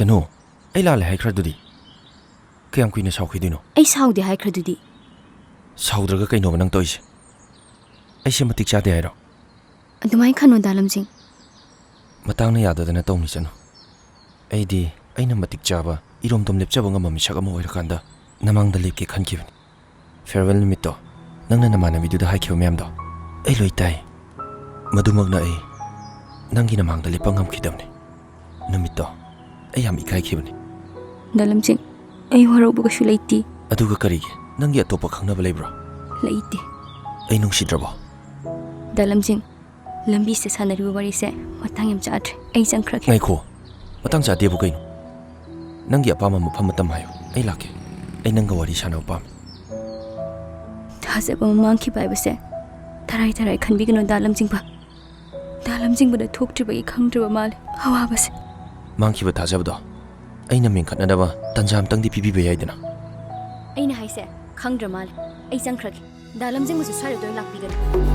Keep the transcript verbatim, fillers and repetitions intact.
ꯀꯩꯅꯣ, ꯑꯩ ꯂꯥꯜꯂꯦ ꯍꯥꯏꯈ꯭ꯔꯗꯨꯗꯤ꯫ ꯀꯌꯥꯝ ꯀꯨꯏꯅ ꯁꯥꯎꯈꯤꯗꯣꯏꯅꯣ? ꯑꯩ ꯁꯥꯎꯗꯦ ꯍꯥꯏꯈ꯭ꯔꯗꯨꯗꯤ꯫ ꯁꯥꯎꯗ꯭ꯔꯒ ꯀꯩꯅꯣꯕ ꯅꯪ ꯇꯧꯔꯤꯁꯦ? ꯑꯩꯁꯦ ꯃꯇꯤꯛ ꯆꯥꯗꯦ ꯍꯥꯏꯔꯣ? ꯑꯗꯨꯃꯥꯏꯅ ꯈꯟꯅꯨ, ꯗꯥ ꯂꯝꯖꯤꯡ꯫ ꯃꯇꯥꯡꯅ ꯌꯥꯗꯗꯅ ꯇꯧꯅꯤ, ꯆꯠꯅꯨ꯫ ꯑꯩꯗꯤ ꯑꯩꯅ ꯃꯇꯤꯛ ꯆꯥꯕ, ꯏꯔꯣꯝꯗꯣꯝ ꯂꯦꯞꯆꯕ ꯉꯝꯕ ꯃꯤꯁꯛ ꯑꯃ ꯑꯣꯏꯔꯀꯥꯟꯗ ꯅꯃꯥꯡꯗ ꯂꯦꯞꯀꯦ ꯈꯟꯈꯤꯕꯅꯤ꯫ Farewell ꯅꯨꯃꯤꯠꯇꯣ ꯅꯪꯅ ꯅꯃꯥꯟꯅꯕꯤꯗꯨꯗ ꯍꯥꯏꯈꯤꯕ ꯃꯌꯥꯝꯗꯣ ꯑꯩ ꯂꯣꯏ ꯇꯥꯏ꯫ ꯃꯗꯨꯃꯛꯅ ꯑꯩ ꯅꯪꯒꯤ ꯅꯃꯥꯡꯗ ꯂꯦꯞꯄ ꯉꯝꯈꯤꯗꯕꯅꯤ꯫ ꯅꯨꯃꯤꯠꯇꯣ ꯑꯩ ꯌꯥꯝ ꯏꯀꯥꯏꯈꯤꯕꯅꯤ꯫ ꯗꯥ ꯂꯝꯖꯤꯡ, ꯑꯩ ꯋꯥꯔꯧꯕ ꯀꯩꯁꯨ ꯂꯩꯇꯦ꯫ ꯑꯗꯨꯒ ꯀꯔꯤꯒꯤ? ꯅꯪꯒꯤ ꯑꯇꯣꯞꯄ ꯈꯪꯅꯕ ꯂꯩꯕ꯭ꯔꯣ? ꯂꯩꯇꯦ꯫ ꯑꯩ ꯅꯨꯡꯁꯤꯗ꯭ꯔꯕꯣ? ꯗꯥ ꯂꯝꯖꯤꯡ, ꯂꯝꯕꯤꯁꯤꯗ ꯁꯥꯟꯅꯔꯤꯕ ꯋꯥꯔꯤꯁꯦ ꯃꯇꯥꯡ ꯌꯥꯝ ꯆꯥꯗ꯭ꯔꯦ꯫ ꯑꯩ ꯆꯪꯈ꯭ꯔꯒꯦ꯫ ꯉꯥꯏꯈꯣ, ꯃꯇꯥꯡ ꯆꯥꯗꯦꯕꯨ ꯀꯩꯅꯣ? ꯅꯪꯒꯤ ꯑꯄꯥꯝꯕ ꯃꯐꯝ ꯑꯃ ꯇꯝ ꯍꯥꯏꯌꯨ, ꯑꯩ ꯂꯥꯛꯀꯦ꯫ ꯑꯩ ꯅꯪꯒ ꯋꯥꯔꯤ ꯁꯥꯟꯅꯕ ꯄꯥꯝꯃꯤ꯫ ꯊꯥꯖꯕ ꯑꯃ ꯃꯥꯡꯈꯤꯕ ꯍꯥꯏꯕꯁꯦ ꯇꯔꯥꯏ ꯇꯔꯥꯏ ꯈꯟꯕꯤꯒꯅꯨ, ꯗꯥ ꯂꯝꯖꯤꯡꯕ꯫ ꯗꯥ ꯂꯝꯖꯤꯡꯕꯅ ꯊꯣꯛꯇ꯭ꯔꯤꯕꯒꯤ ꯈꯪꯗ꯭ꯔꯤꯕ ꯃꯥꯜꯂꯦ ꯑꯋꯥꯕꯁꯦ꯫ ꯃꯥꯡꯈꯤꯕ ꯊꯥꯖꯕꯗꯣ ꯑꯩꯅ ꯃꯦꯟꯈꯠꯅꯅꯕ ꯇꯟꯖꯥ ꯑꯝꯇꯪꯗꯤ ꯄꯤꯕꯤꯕ ꯌꯥꯏꯗꯅ꯫ ꯑꯩꯅ ꯍꯥꯏꯁꯦ ꯈꯪꯗ꯭ꯔ ꯃꯥꯜꯂꯦ꯫ ꯑꯩ ꯆꯪꯈ꯭ꯔꯒꯦ꯫ ꯗꯥ ꯂꯝꯖꯤꯡꯕꯁꯨ ꯁ꯭ꯋꯥꯏꯗ ꯇꯣꯏꯅ ꯂꯥꯛꯄꯤꯒꯅꯨ꯫